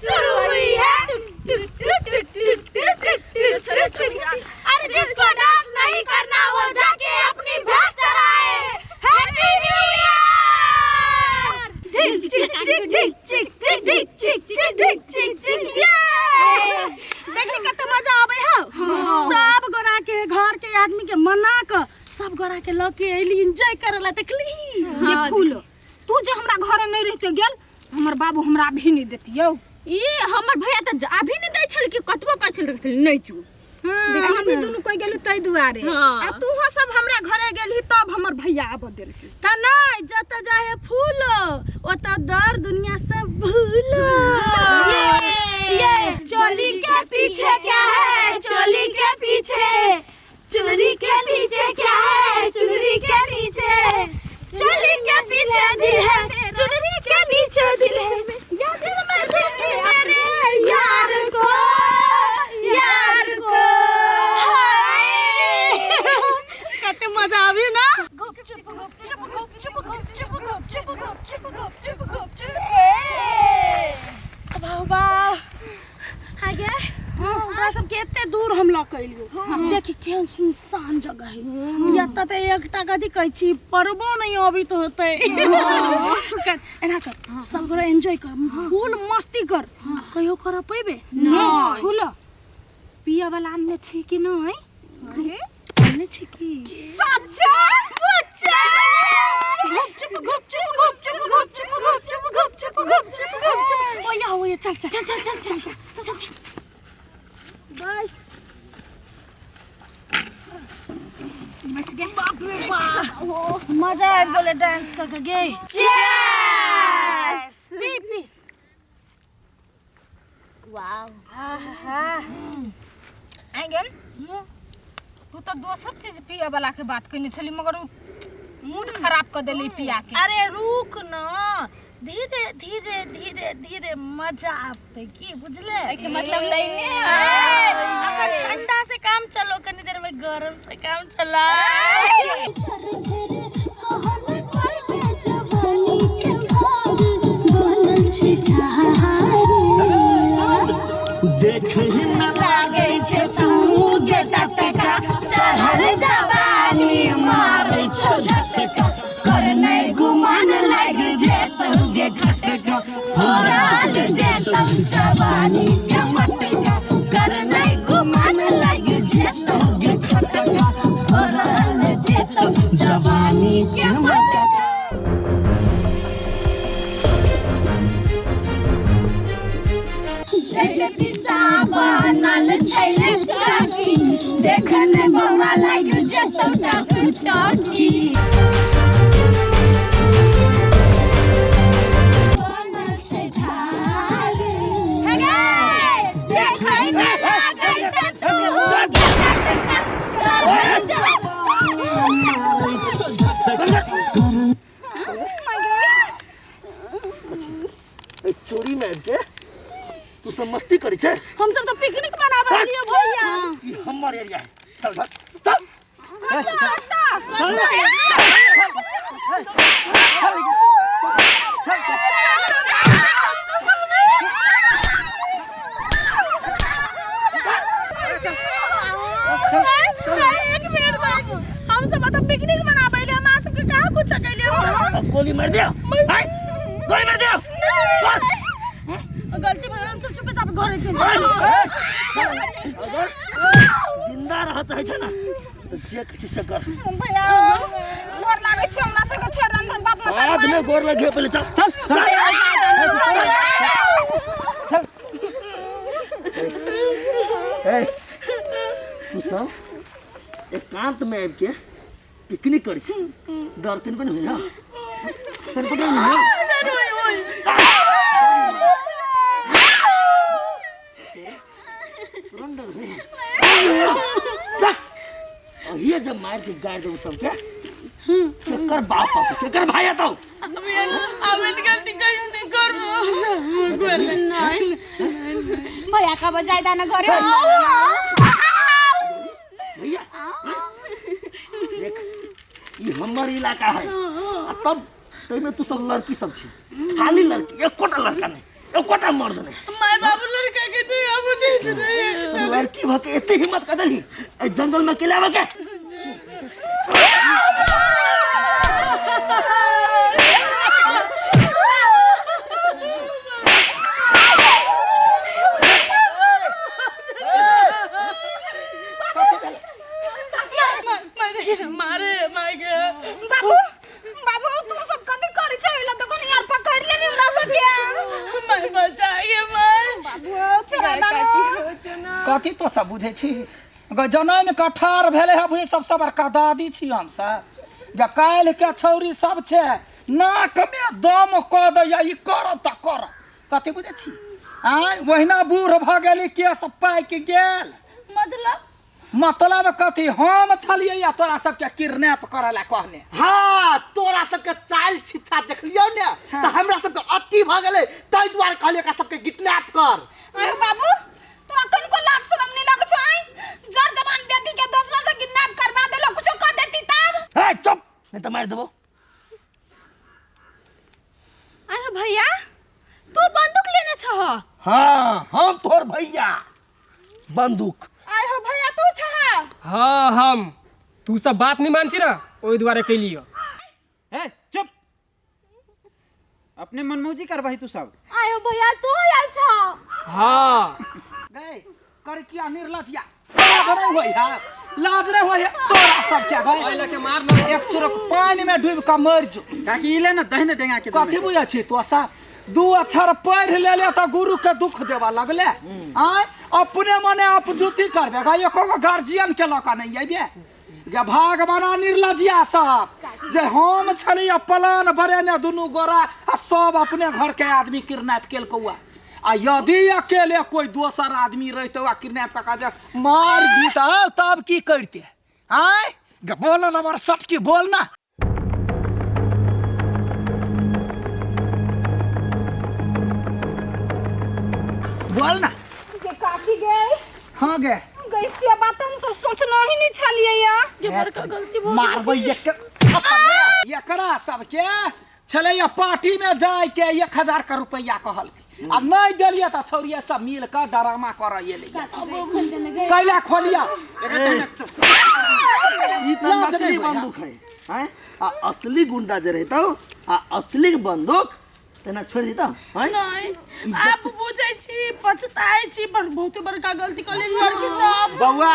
शुरू हुई है। अरे जिसको डांस नहीं करना वो जाके अपनी भैंस चराए। Happy new year. ढिक चिक चिक ढिक चिक चिक ढिक चिक चिक ढिक चिक चिक ये। देखली कते मजा आबै हौ। सब गोरा के घर के आदमी के मना क सब गोरा के लऽ के अइली एंजॉय करे ला। देखली ये फूल तू जे हमरा घर नहीं रहते गेल, हमर बाबू हमरा अभी नहीं देतियौ। ई हमर भैया तऽ अभी नहि दै छल कि कतबो कहै छल रखल नहि चू। हम भी दुनू कोई गेलु तै दुआरे। हाँ। आ तू सब हमरा घरे गेलही तब हमर भैया आबऽ देलकै। त नहीं जत जाए फूलो ओत दर दुनिया सब भूलो। ये चोली के पीछे क्या है, चोली के पीछे, चुनरी के नीचे क्या है, चुनरी के नीचे, चोली के पीछे दिल है, चुनरी के नीचे दिल है, या दिल में दिल मेरे यार को, यार को। हाय कते मजा आबी ना। गुपचुप गुपचुप गुपचुप गुपचुप गुपचुप गुपचुप गुपचुप गुपचुप। ए बाबा आगे तोरा सबके एते दूर हम लऽ के एलियो। देखी केहन सुनसान जगह है। एतऽ तऽ एकटा कथी कहै छी परबो नहि अबैत होतै। कर, एना कर सब गोरा एंजॉय कर, फुल मस्ती कर। कहियो कर पेबे? नहीं। फूल पिया वाला आनने छी कि नहीं? आनने छी की? सच्चा बच्चा गुपचुप गुपचुप गुपचुप गुपचुप गुपचुप गुपचुप गुपचुप गुपचुप। ओया ओया चल चल चल चल चल चल चल चल चल। बाय। बस गे। बाप रे बाप, मजा आबि गेलै डांस कऽ के गे। चीयर्स। पी पी। वाओ। आहा आइ गेल तू तऽ दोसर चीज पिए वाला के बात कहने छली, मगर उ मूड खराब कर देली पिया के। अरे रुक न, धीरे धीरे धीरे धीरे मजा आबतै की बुझले? एहिके मतलब लाइने। अखन ठंडा से काम चलो, कनी देर में गरम से काम चला। देखही न लागै छै तू गे टटका, चढ़ल जवानी मारै छौ झटका, करनै गुमान लागि जेतौ गे खटका, फोड़ल जेतौ जवानी के मटका, करनै गुमान लागि जेतौ गे खटका, फोड़ल जेतौ जवानी के मटका। बनल छैले चाकी, देखने बौआ लागि जेतौ टाकी टाकी। बनल छै धार हे गे, देखै मे लागै छै तू गे टटका, चढ़ल ए चोरी में आबि के तू सब मस्ती करै छै? हम सब तऽ पिकनिक मनाबै लियो भैया। ई हमर एरिया है, चल भाग चल। एक मिनट बाबू, हम सब तऽ पिकनिक मनाबै ले, हमरा सबके कहाँ कुछ कैलिए। अब गोली मार दिया, हाय गोली मार दिया। बस गलती भऽ गेल, हम सब चुपे चाप घरे चलि। अगर जिंदा रह चाहे छै ना तो जे किछु से कर। भैया गोर लागै छी, हमरा सबके छोड़ रंजन बाप मत। बाद में गोर लगियो, पहले चल चल चल चल। ए तू सब एकांत में आबि के पिकनिक करै छी, डर तनिको नहि होइया? तनिको डर नहि होइया? तुरंत डर होइया। देख, अहिए जब मार के गाड़ देबू सबके, केकर बाप आतौ, केकर भाई आतौ? गलती कहियो नहीं करबो। भैया का बजाय दाना घरे। भैया देख, ई हमर इलाका है आ तब तैमे तू सब लड़की सब छी, खाली लड़की, एकोटा लड़का नहीं। एकोटा मर्द नहीं। My बाबू लड़का के नहीं आबू दैत रहे। लड़की भके एते हिम्मत कर देली ए जंगल में अकेले आवे के? मारे माय गे। बाबू बाबू तू सब कथी करै छै? ओइला देखो ने यार, पकड़ लेनी हमरा सबके। My बचाए my. बाबू चला ना। कथी तो सब बुझै छी ग? जनम के ठार भेलै है बुझै, सबसँ बड़का दादी छी हमसब जे काल्हि के छौरी सब छै, नाक मे दम कऽ दैया, ई करब तऽ करब। कथी बुझै छी आँय? ओहिना बूढ़ भऽ गेली, केस पाकि गेल। मतलब मतलब कथी, हम छलियै या तोरा सबके किडनैप करऽ लए कहने? हाँ, तोरा सबके चाल छिच्छा देखलियौ ने तऽ हमरा सबके अति भऽ गेलै, ताहि दुआरे कहलियै एकरा सबके किडनैप कर। अरे बाबू, तोरा कनिको लाज शरम नहीं लगै छौ? आँय, जर जवान बेटी के दोसरा से किडनैप करवा देलो, कुछो कह देती तब? हे चुप, नहीं तऽ मारि देबो। अरे भैया, तू बंदूक लेने छह? हाँ, हम तोहर भैया बंदूक। आय हो भैया, तू छह? हाँ हम। तू सब बात नहीं मान छी ना, ओहि दुआरे कैलियो। ए चुप, अपने मनमौजी करबही तू सब। आय हो भैया, तू आयल छह? हाँ। गए कर किया निर्लजिया, लाज नहीं होई है, लाज नहीं होई है तोरा सब के? गए ओहि लके मार ना, एक चुरक पानी में डूब के मर जो। काकी, ई ले ना दहिने डेंगा के। कथी बुझै छी तो सब? दू अक्षर पढ़ ले ले तऽ गुरु के दुख देबा लगले। आय अपने मने अपजूती करबे गा, एको गो गार्जियन के लऽ कऽ नहि अयबे गे। भागवाना निर्लजिया सब जे हम छलियै प्लान बनेने दुनू गोरा, आ सब अपने घर के आदमी किडनैप केलकौआ। आ यदि अकेले कोई दोसर आदमी रहितौ आ किडनैप कऽ के जे मार दीतौ तब की करिते? आय गे बोल ना, बड़ सटकी बोल ना, बोल ना। गे काकी गे। हाँ गे। गैसिया बात हम सब सोचना ही नहीं छलियै या। ये बड़का गलती भऽ गेल। मारबै एक। एकरा सबके छलैया पार्टी में जाय के 1000 के रुपैआ कहलकै, आ नहीं देलियै तऽ छौड़िया सब मिल कऽ डरामा करऽ एलै। कैला खोलिया? ई तऽ लाज नकली नहि होइया। बंदूक है हैं, आ असली गुंडा जे रहितौ आ असली बंदूक तेना छोड़ि दितौ हैं? नहीं, आप बुझै छी, पछताए छी, पर बहुते बड़का गलती कर लेली। लड़की सब बौआ,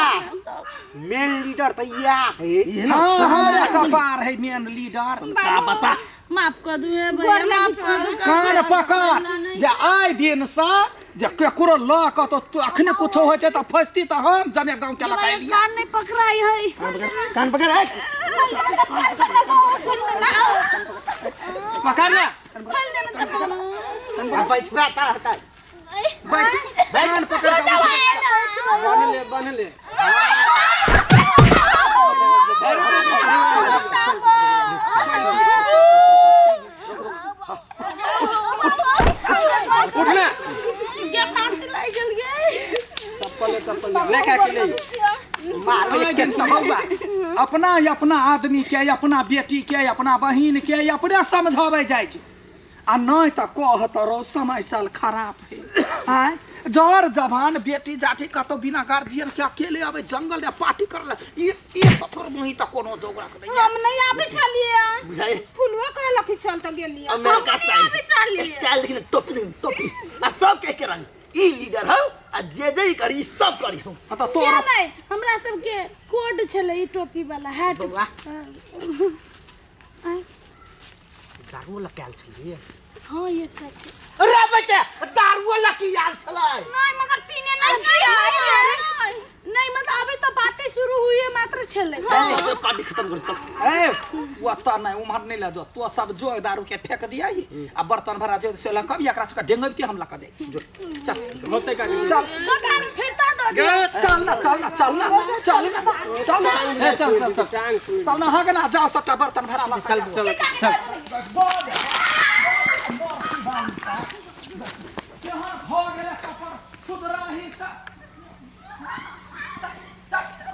मेन लीडर तऽ इएह है। ई है ना? हाँ, हमरे कपार है मेन लीडर। का बता। माफ कर दू हे भैया, माफ कर दू। कान पकड़ जे आइ दिन से जे केकरो लऽ कऽ तो तू अखने कुछो होइते तऽ फसती तऽ हम जमे गाँव के लगा। कान नहीं पकड़ाई है। कान पकड़, कान पकड़, हट। पकड़ ले। आ बैठ बा ता हटा। बैठ, कान पकड़ के। बान्ह ले, बान्ह ले। उठ ना। गे फांसी लागि गेल गे। चप्पल ले, चप्पल ले, ले काकी ले। मारबै। आइ दिन से बौआ, अपना अपना आदमी के, अपना बेटी के, अपना बहिन के अपने समझाबै जाइ छै, आ नहीं तऽ कह तऽ रौ, समय साल खराब है। आँय, जर जवान बेटी जाटी कतौ बिना गार्जियन के अकेले अबै जंगल में पार्टी कर ले, ई ई थोड़ मुही तऽ कोनो जोगरक नहीं। हम नहीं आबै छलियै। बुझाइ फुलुआ कहलक कि चल तऽ गेलियै। अमेरिका स्टाइल स्टाइल देखिन, टोपी देखिन, टोपी, आ सब के एके रंग। ई लीडर हौ, आ जे जे ई करी सब करी हौ। हाँ तऽ से तोरा नहीं, हमरा सबके कोड छलै ई टोपी वाला हैट। बौआ। आँय, दारुओ लऽ के आयल छलियै? हाँ, एकटा छै। अरे बेटे, दारुओ लऽ के आयल छलै? नहीं, मगर पीने नहीं छियै। नहीं, मतलब अभी तो बातें शुरू हुई है मात्र छलै। चल, सब पार्टी खत्म कर, चल। ए ओतऽ नहि, उम्हर नहि लऽ जो। तो सब जो दारू के फेंक दिया आ बर्तन भरा जो से लऽ कऽ एकरा सबके डेंगबिते हम लऽ कऽ जाइ छी। चल। होते काकी। चल। फिरता दो। गे चल ना, चल ना, चल ना, चल ना, चल ना। ए चल चल चल, टांग टूट। चल ना, हाँ ना, जाओ, सबटा बर्तन भरा लऽ कऽ। चल चल।